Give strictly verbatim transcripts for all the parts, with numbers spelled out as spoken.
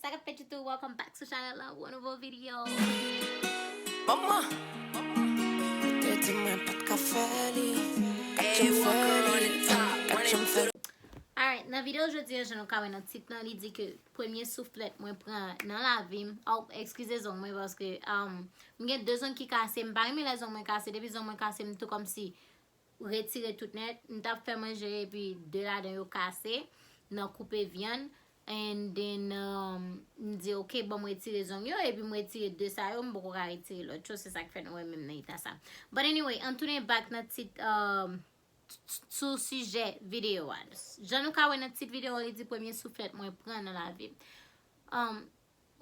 Sa k ap fèt YouTube, welcome back to channel la, one nouvo video. Manman, ou te di mwen pa t ka fè li. Kat jan m fè li, kat jan m fè li. Alright, nan videyo jodi an, jan nou ka wè nan tit lan, li di ke premye souflèt mwen pran nan lavi m. Oh, eskize zong mwen paske um, m gen de zong ki kase. M pa renmen lè zong mwen kase. Depi zong mwen kase, m tou kòmsi retire tout nèt. M t ap fè manje epi de ladan yo kase nan koupe vyann. And then, um, m di, "Ok, bon, m retire zong yo," epi m retire de sa yo, m poko ka retire lòt yo, se sa k fè nou wè menm nan eta sa. But anyway, an tounen back nan tit, um, sou sijè videyo a. Jan nou ka wè nan tit videyo, li di premye souflèt mwen pran nan lavi m. Um,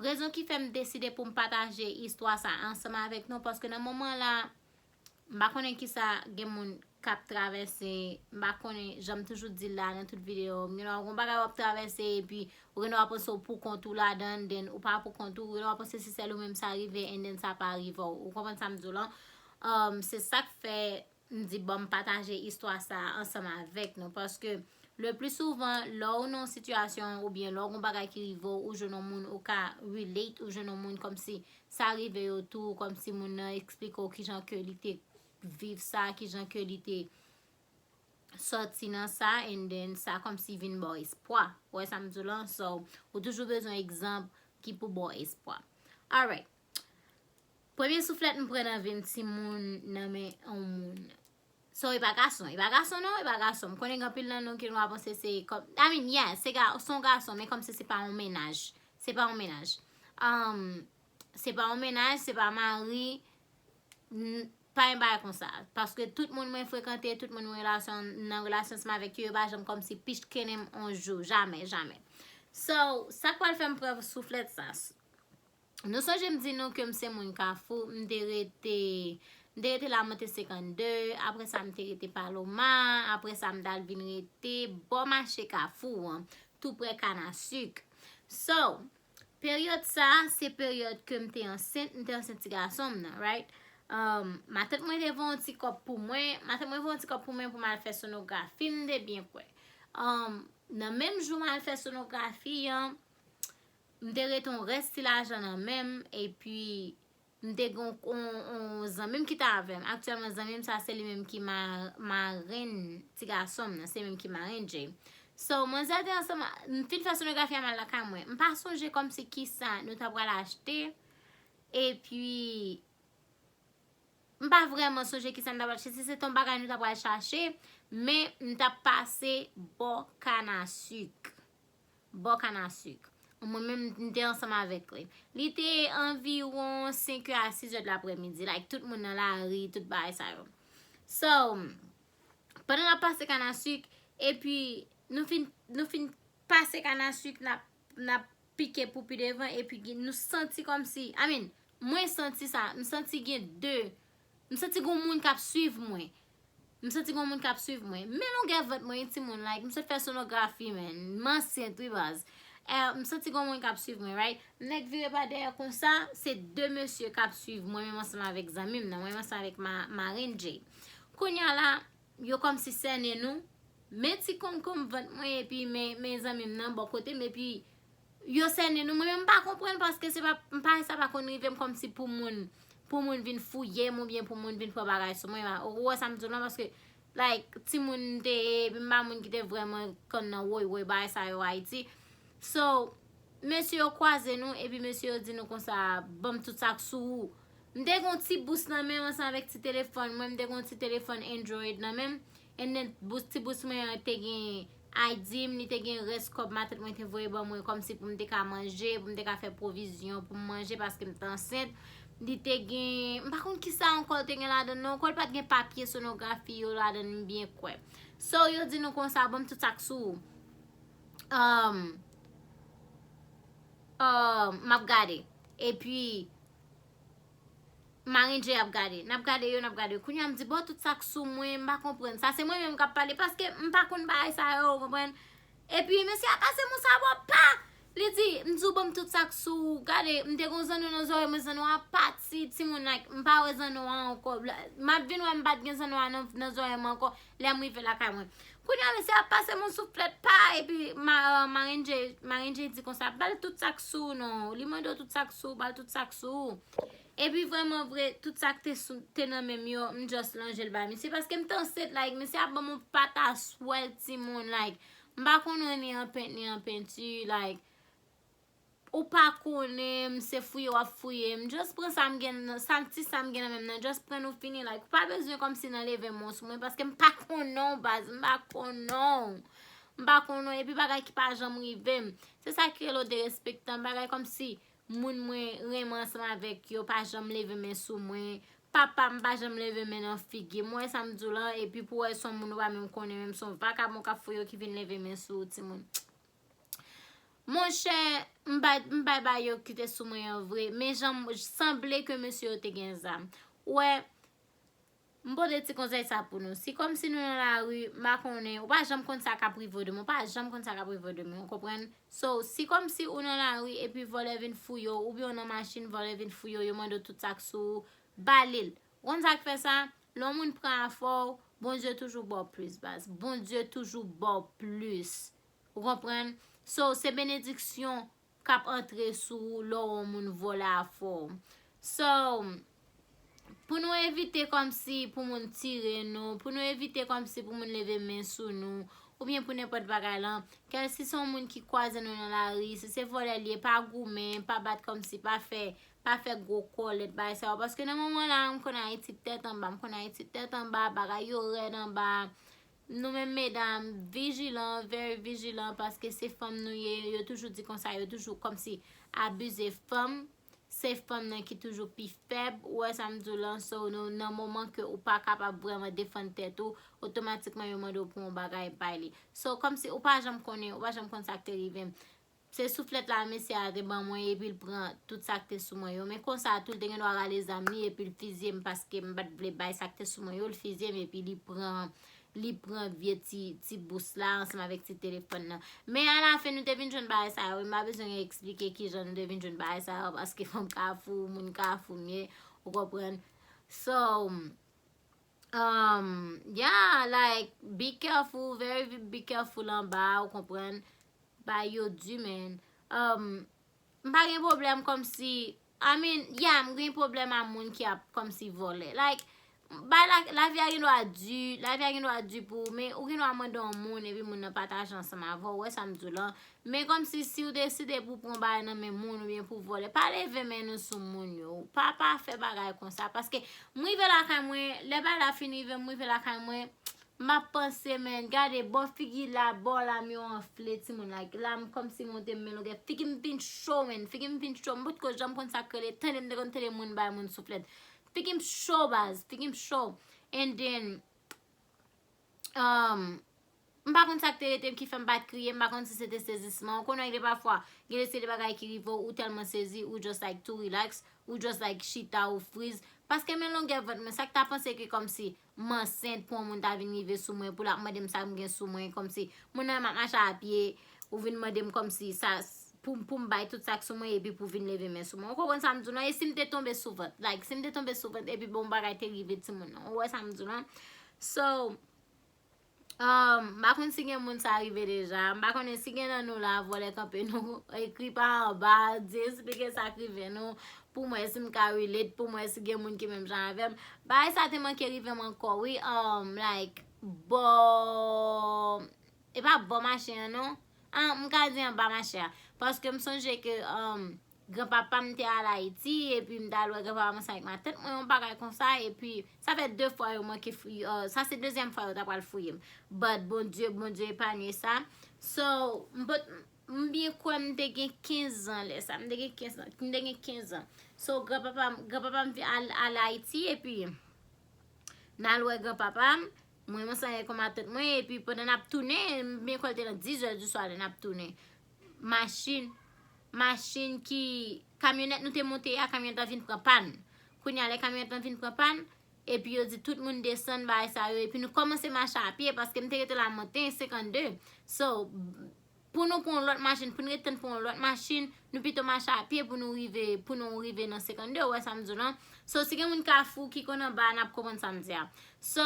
rezon ki fè m deside pou m pataje istwa sa ansanm avèk nou, paske nan moman la, m pa konnen kisa gen moun k ap travèse, m pa konnen, jan m toujou di l la nan tout videyo, m gen dwa gon bagay w ap travèse, epi ou gen dwa panse w pou kont ou ladan, then ou pa pou kont ou, ou gen dwa panse se sèl ou menm sa rive, and then sa pa rive w. Ou konprann sa m di w lan? Um, se sa k fè m di, "Bon, m pataje istwa sa ansanm avèk nou," paske le pli souvan, lè w nan yon sitiyasyon oubyen lè w gon bagay ki rive w, ou jwenn yon moun ou ka relate, ou jwenn yon moun kòmsi sa rive yo tou, kòmsi moun nan eksplike w kijan ke li te viv sa, kijan ke li te sòti nan sa, and then sa kòmsi vin ba w espwa. Ou wè sa m di w lan? So, ou toujou bezwen egzanp ki pou ba w espwa. Alright. Premye souflèt m pran nan vi m, timoun nan men yon moun. So, e pa gason, e pa gason non, e pa gason. M konnen gen anpil nan nou ki nou a panse se kòm, I mean, yeah, se ga, se yon gason, men kòmsi se pa yon mennaj. Se pa yon mennaj. Um, se pa yon mennaj, se pa mari, n- pa yon bagay konsa. Paske tout moun mwen frekante, tout moun mwen relasyon, nan relasyon ansanm avèk yo, yo pa janm kòmsi pichkennen m on jou, jamè, jamè. So, sa k pral fè m pran souflèt sa? Nou sonje m di nou ke m se moun Kafou, m te rete, m te rete Lamonte senkannde, apre sa m te rete Paloma, apre sa m t al vin rete bò mache Kafou an, tou prè Kanasik. So, peryòd sa, se peryòd ke m te ansent, m te ansent ti gason m nan, right? Um, matant mwen te voye yon ti kòb pou mwen, matant mwen voye yon ti kòb pou mwen pou m al fè sonografi, m te byen kwè. Um, nan menm jou m al fè sonografi an, m te rete yon rès ti lajan nan men m, epi m te gen yon, yon, yon zanmi m ki t avè m. Aktyèlman, zanmi m sa, se li menm ki ma-, marenn ti gason m nan, se li menm ki marenn Jay. So, manzè te ansanm, m fin fè sonografi a, m al lakay mwen. M pa sonje kòmsi kisa nou ta pral achte, epi m pa vrèman sonje kisa m ta pral achte, si se te yon bagay nou ta pral chache, men m t ap pase bò Kanasik. Bò Kanasik. Mwen menm, m te ansanm avèk li. Li te anviwon senk è a sis è de laprèmidi. Like, tout moun nan lari, tout bagay sa yo. So, pandan n ap pase Kanasik, epi nou fin, nou fin pase Kanasik, n ap, n ap pike pou pi devan, epi gen- nou santi kòmsi, I mean, mwen santi sa, m santi gen de, m santi gon moun k ap swiv mwen. M santi gon moun k ap swiv mwen. Men longè vant mwen, wi, timoun, like, m sot fè sonografi, man. M ansent, wi, baz. Eh, m santi gon moun k ap swiv mwen, right? Nèg vire pa dèyè konsa, se de mesye k ap swiv mwen, menm ansanm avèk zanmi m nan, mwen menm ansanm avèk ma-, marenn Jay. Kounye a la, yo kòmsi sènen nou, men ti konkonm vant mwen, epi men, men zanmi m nan bò kote m, epi yo sènen nou. Mwen menm m pa konprann, paske se pa, m pa, sa pa konn rive m kòmsi pou moun, pou moun vin fouye m oubyen pou moun vin pran bagay sou mwen. Ou wè sa m di w lan, paske, like, timoun m te ye, epi m pa moun ki te vrèman konn nan woy woy bagay sa yo Ayiti. So, mesye yo kwaze nou, epi mesye yo di nou konsa, "Ban m tout sa k sou ou." M te gen yon ti bous nan men m ansanm avèk ti telefòn mwen, m te gen yon ti telefòn Android nan men m. And then, bous, ti bous mwen an te gen I D m, li te gen rès kòb matant mwen te voye ban mwen kòmsi pou m te ka manje, pou m te ka fè pwovizyon pou m manje paske m te ansent. Li te gen, m pa konn kisa ankò l te gen ladan l non, ankò l pa t gen papye sonografi yo ladan l, m byen kwè. So, yo di nou konsa, "Ban m tout sa k sou ou." Um, um, m ap gade. Epi, marenn Jay ap gade. N ap gade yo, n ap gade yo. Kounye a m di, "Bon, tout sa k sou mwen, m pa konprann. Sa se mwen menm k ap pale, paske m pa konn bagay sa yo, ou konprann?" Epi mesye a pase mwen sa bò pa. Li di, m di w ban m tout sa k sou ou. Gade, m te gon zanno nan zòrèy mwen, zanno a pati, timoun, like, m pa wè zanno a ankò. M ap vin wè m pa t gen zanno a nan, nan zòrèy mwen ankò. Lè m rive lakay mwen. Kounye a, mesye ap pase m yon souflèt pa, epi ma, euh, Marenje, Marenje di konsa, ba l tout sa k sou ou non. Li mande w tout sa k sou ou, ba l tout sa k sou ou. Epi vrèman vre, tout sa k te sou, te nan men m yo, m just lonje l bay misye. Paske m t ansent, like, misye ap ban m yon pataswèl, timoun, like, m pa konn ni an pent, ni an penti, like, ou pa konnen m, se fouye w ap fouye m. Just pran sa m gen nan, sa ti sa m gen nan men m nan, just pran nou fini, like, ou pa bezwen kòmsi nan leve men w sou mwen, paske m pa konnen w, baz, m pa konnen w. M pa konnen w, epi bagay ki pa janm rive m. Se sa ki rele w derespektan, bagay kòmsi moun mwen renmen ansanm avèk yo pa janm leve men sou mwen. Papa m pa janm leve men nan figi m. Ou wè sa m di w lan, epi pou wè se yon moun ou pa menm konnen, menm se yon vakabon k ap fouye w ki vin leve men sou ou, timoun. Monchè, m bay, m bay ba yo ki te sou mwen an vre, men jan m, sanble ke mesye yo te gen zam. Ou wè, m pote ti konsèy sa pou nou. Si kòmsi nou nan lari, m pa konnen, ou pa janm konn sa k ap rive w demen, ou pa janm konn sa k ap rive w demen, ou konprann? So, si kòmsi ou nan lari epi vòlè vin fouye w, oubyen w nan machin, vòlè vin fouye w, yo mande w tout sa k sou ou, ba li l. Ou konn sa k fè sa? Lè yon moun pran afè w, Bondye toujou ba w plis, baz. Bondye toujou ba w plis. Ou konprann? So, se benediksyon k ap antre sou ou lè w wè yon moun vòlè afè w. So, pou nou evite kòmsi pou moun tire nou, pou nou evite kòmsi pou moun leve men sou nou, oubyen pou nenpòt bagay lan, kèl si se yon moun ki kwaze nou nan lari, si se vòlè l ye, pa goumen, pa bat kòmsi, pa fè, pa fè gwo kòlèt bagay sa yo. Paske nan moman la, m konn Ayiti tèt anba, m konn Ayiti tèt anba, bagay yo rèd anba. Nou menm medam, vijilan, very vijilan, paske se fanm nou ye, yo toujou di konsa, yo toujou kòmsi abize fanm, se fanm nan ki toujou pi fèb, ou wè sa m di w lan, so nou, nan moman ke ou pa kapab vrèman defann tèt ou, otomatikman yo mande w pou yon bagay, bay li. So, kòmsi ou pa janm konnen, ou pa janm konn sa k te rive m. Se souflèt la mesye a te ban mwen, epi l pran tout sa k te sou mwen yo. Men konsa tou, l te gen dwa rale zam li, epi l fizye m paske m pa t vle bay sa k te sou mwen yo, l fizye m, epi li pran, li pran vye ti, ti bous la ansanm avèk ti telefòn nan. Men alafen, nou te vin jwenn bagay sa yo, wi, m pa bezwen eksplike kijan nou te vin jwenn bagay sa yo, paske fanm Kafou, moun Kafou m ye, ou konprann? So, um, yeah, like, be careful, very be careful anba, ou konprann? Bagay yo di, man. Um, m pa gen pwoblèm kòmsi, I mean, yeah, m gen pwoblèm a moun ki ap kòmsi vòlè. Like, bay la, lavi a gen dwa di, lavi a gen dwa di pou ou, men ou gen dwa mande yon moun, epi moun nan pataje ansanm avè w, ou wè sa m di w lan. Men kòmsi si w deside pou pran bagay nan men moun oubyen pou vòlè, pa leve men nou sou moun yo. Pa, pa fè bagay konsa. Paske m rive lakay mwen, lè bagay la fin rive, m rive lakay mwen, m ap panse, man, gade, bò figi la, bò la m yo anfle, timoun, like, la m kòmsi monte m men longè. Figi m vin cho, man, figi m vin cho. M potko janm konn sa k rele, tande m te konn tande moun bay moun souflèt. Figi m cho, baz, figi m cho. And then, um, m pa konn sa k te rete m ki fè m pa t kriye, m pa konn si se te sezisman. Ou konnen gen pafwa, gen de se de bagay ki rive w, ou tèlman sezi, ou just like too relax, ou just like chita, ou friz. Paske men longè vant mwen, sa k ta panse ke kòmsi m ansent pou yon moun ta vin rive sou mwen, pou l ap mande m sa m gen sou mwen, kòmsi moun nan m ap mache a pye, ou vin mande m kòmsi sa, pou, pou m bay tout sa k sou mwen, epi pou vin leve men sou mwen. Ou konprann sa m di w lan? E si m te tonbe sou vant? Like, si m te tonbe sou vant, epi bon bagay te rive timoun nan. Ou wè sa m di w lan? So, um, m pa konn si gen moun sa rive deja. M pa konnen si gen nan nou la, vòlè kanpe nou, ekri pa anba, di eksplike sa k rive nou, pou m wè si m ka relate, pou m wè si gen moun ki menm jan avè m. Bagay sa te manke rive m ankò, wi, um, like, bò, e pa bò mache an, non. Ah, m ka di anba mache a. Paske m sonje ke, um, granpapa m te al Ayiti, epi m t al wè granpapa m ansanm avèk matant mwen, yon bagay konsa, epi sa fè de fwa yo manke fouye, uh, sa se dezyèm fwa yo ta pral fouye m. But Bondye, Bondye epanye sa. So, m pot, m byen kwè m te gen kenz an lè sa, m te gen kenz an, m te gen kenz an. So, granpapa m, granpapa m vin al, al Ayiti, epi n al wè granpapa m, mwen, mwen ansanm avèk yon matant mwen, epi pandan n ap tounen, m byen kwè l te nan dizè di swa lè n ap tounen. Machin, machin ki, kamyonèt nou te monte a, kamyonèt la vin pran pàn. Kounye a, lè kamyonèt la vin pran pàn, epi yo di tout moun desann, bagay sa yo, epi nou kòmanse mache a pye, paske m te rete Lamanten, senkannde. So, pou nou pran yon lòt machin, pou nou ret tann pran yon lòt machin, nou pito mache a pye pou nou rive, pou nou rive nan senkannde, ou wè sa m di w lan. So, si gen moun Kafou ki konn anba a, n ap konprann sa m di a. So,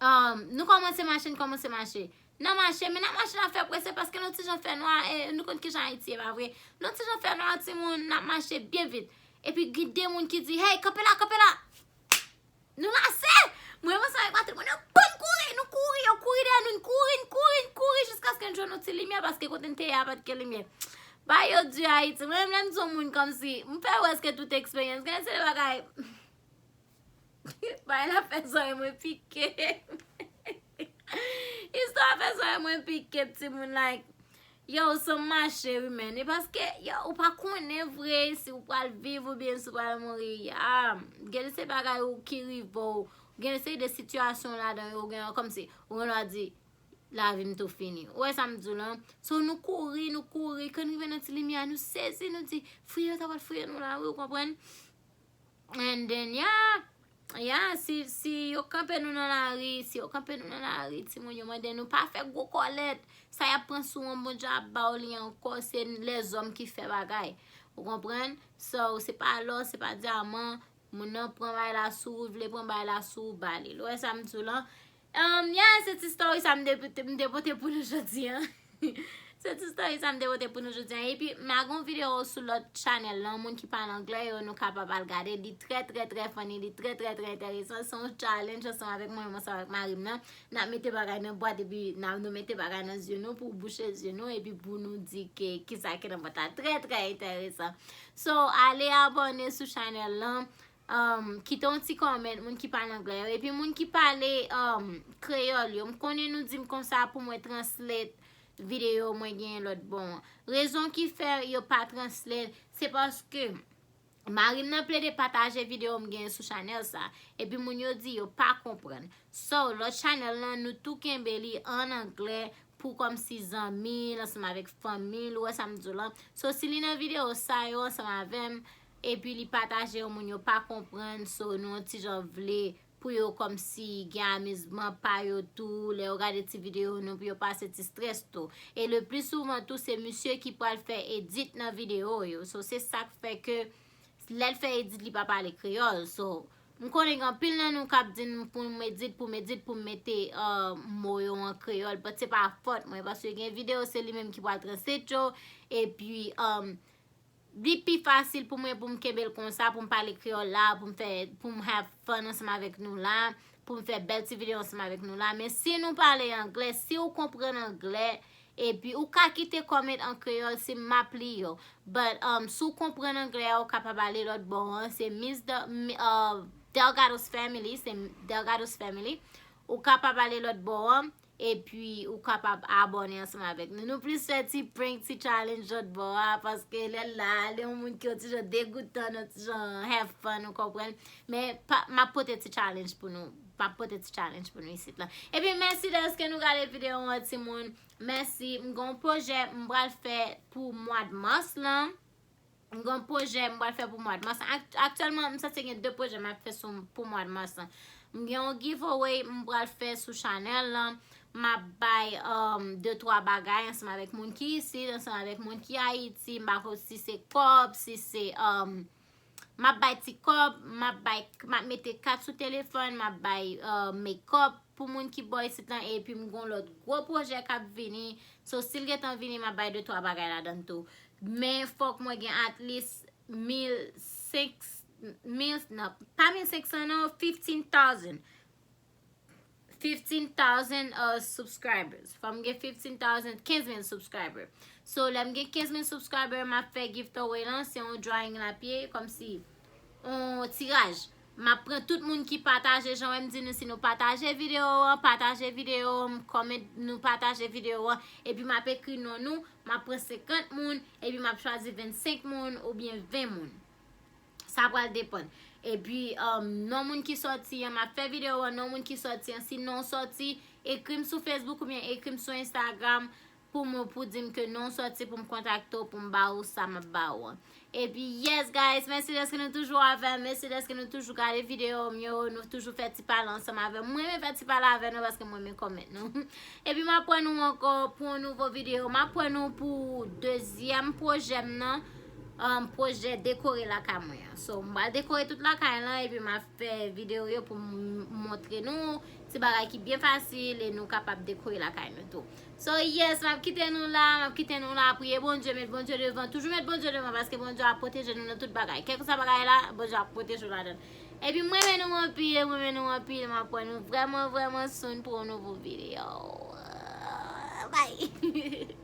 um, nou kòmanse mache, n kòmanse mache. N ap mache, men n ap mache, n ap fè prese paske nou ti jan fè nwa, e, nou konn kijan Ayiti ye, pa vre? Nou ti jan fè nwa, timoun, n ap mache byen vit. Epi gen de moun ki di, "Hey, kanpe la, kanpe la!" Nou lase! Mwen, mwen, sa, avèk Patrick, nou konn kouri, nou kouri, yo kouri dèyè nou, n kouri, n kouri, n kouri, jiskaske n jwenn yon ti limyè, paske kote n te ye a, pa t gen limyè. Bagay yo di Ayiti. Mwen menm, lè m di yon moun kòmsi, m fè wè ke tout eksperyans, gen se de bagay. Bagay la fè zòrèy mwen pike. Istwa fè zòrèy mwen pike, timoun, like, yo, se yon mache wi, men. E paske, yo, ou pa konnen vre si ou pral viv oubyen si ou pral mouri. Ya, gen de se bagay ou ki rive w, gen de se de sitiyasyon ladan yo, gen kòmsi, ou gen dwa di, lavi m tou fini. Ou wè sa m di w lan? So, nou kouri, nou kouri. Kan n rive nan ti limyè a, nou sezi, nou di, fouye, yo ta pral fouye nou la, wi, ou konprann? And then, yeah, yeah, si, si yo kanpe nou nan lari, si yo kanpe nou nan lari, timoun, yo mande nou pa fè gwo kòlèt. Sa y ap pran sou w an, Bondye ap ba w li ankò, se lèzòm ki fè bagay. Ou konprann? So, se pa lò, se pa dyaman, moun nan pran bagay la sou ou, vle pran bagay la sou ou, ba li l. Ou wè sa m di w lan? Um, yeah, se ti story sa m te, m te pote pou nou jodi a. Se ti story sa m te pote pou nou jodi a. Epi, m a gen yon videyo sou lòt chanèl lan, moun ki pale anglè yo, nou kapab al gade. Li trè, trè, trè funny, li trè, trè, trè enteresan. Se yon challenge ansanm avèk mwen, ansanm avèk mari m nan. N ap mete bagay nan bwat, epi n ap, nou mete bagay nan zye nou pou bouche zye nou, epi pou nou di ke kisa ki nan bwat la. Trè, trè enteresan. So, ale abòne sou chanèl lan. Um, kite yon ti comment, moun ki pale anglè yo. Epi moun ki pale, um, kreyòl yo. M konnen nou di m konsa pou mwen translate videyo mwen genyen lòt bò an. Rezon ki fè yo pa translate, se paske mari m nan plede pataje videyo m genyen sou chanèl sa. Epi moun yo di yo pa konprann. So, lòt chanèl lan, nou tou kenbe li an anglè pou kòmsi zanmi l ansanm avèk fanmi l, ou wè sa m di w lan. So, si li nan videyo sa yo ansanm avè m, epi li pataje yo, moun yo pa konprann, so, nou yon ti jan vle pou yo kòmsi gen amizman pa yo tou, lè yo gade ti videyo nou, pou yo pase ti strès tou. E le pli souvan tou, se misye ki pral fè edit nan videyo yo. So, se sa k fè ke lè l fè edit, li pa pale kreyòl. So, m konnen gen anpil nan nou k ap di m pou m edit, pou m edit, pou m mete, uh, mo yo an kreyòl. But se pa fòt mwen, paske gen videyo, se li menm ki pral translate yo. Epi, um, li pi fasil pou mwen pou m kenbe l konsa, pou m pale kreyòl la, pou m fè, pou m have fun ansanm avèk nou la, pou m fè bèl ti videyo ansanm avèk nou la. Men si nou pale anglè, si w konprann anglè, epi ou ka kite comment an kreyòl si m ap li yo. But, um, si w konprann anglè a, ou kapab ale lòt bò an. Se Miss Del-, mi-, uh, Delgado's Family, se Delgado's Family. Ou kapab ale lòt bò an, epi ou kapab abòne ansanm avèk nou. Nou plis fè ti prank, ti challenge lòt bò a, paske lè l la, lè yon moun ki yon ti jan degoutan, yon ti jan have fun, ou konprann. Men, pa, m ap pote ti challenge pou nou. M ap pote ti challenge pou nou isit la. Epi, mèsi dèske nou gade videyo an, timoun. Mèsi. M gen yon pwojè m pral fè pou mwa d mas lan. M gen yon pwojè m pral fè pou mwa d mas. Ak-, aktyèlman, m santi gen de pwojè m ap fè sou, pou mwa d mas lan. M gen yon giveaway m pral fè sou chanèl lan. M ap bay, um, de twa bagay ansanm avèk moun ki isit, ansanm avèk moun ki Ayiti. M pa konn si se kòb, si se, um, m ap bay ti kòb, m ap bay, m ap mete kat sou telefòn, m ap bay, uh, make-up pou moun ki bò isit lan, epi m gon lòt gwo pwojè k ap vini. So, si l gentan vini, m ap bay de twa bagay ladan l tou. Men fòk mwen gen at least mil senk, mil, non, pa mil senk san non, fifteen thousand. Fifteen thousand, uh, subscribers. Fò m gen fifteen thousand, kenz mil subscriber. So, lè m gen kenz mil subscriber, m ap fè giveaway lan, se yon drawing l ap ye, kòmsi yon tiraj. M ap pran tout moun ki pataje, jan w wè m di nou, si nou pataje videyo an, pataje videyo an, comment, nou pataje videyo an, epi m ap ekri non nou, m ap pran senkant moun, epi m ap chwazi vennsenk moun oubyen ven moun. Sa pral depann. Epi, um, non moun ki sòti an, m ap fè videyo an, non moun ki sòti an. Si non w sòti, ekri m sou Facebook oubyen ekri m sou Instagram. pou mwen, pou di m ke non, sòti pou m kontakte w, pou m ba ou sa m ap ba ou an. Epi, yes, guys, mèsi dèske nou toujou avè m, mèsi dèske nou toujou gade videyo m yo, nou toujou fè ti pale ansanm avè m. Mwen renmen fè ti pale avè nou paske mwen renmen kòmant nou. Epi, m ap wè nou ankò pou yon nouvo videyo. M ap wè nou pou dezyèm pwojè m nan, um, pwojè dekore lakay mwen an. So, m pral dekore tout lakay lan, epi m ap fè videyo yo pou m montre nou ti bagay ki byen fasil e nou kapab dekore lakay nou tou. So, yes, m ap kite nou la, m ap kite nou la, priye Bondye, met Bondye devan, toujou met Bondye devan, paske Bondye ap pwoteje nou nan tout bagay. Kèlkeswa bagay la, Bondye ap pwoteje w ladan. Epi mwen renmen nou anpil, mwen renmen nou anpil, m ap wè nou vrèman, vrèman soon pou yon nouvo videyo. Bye!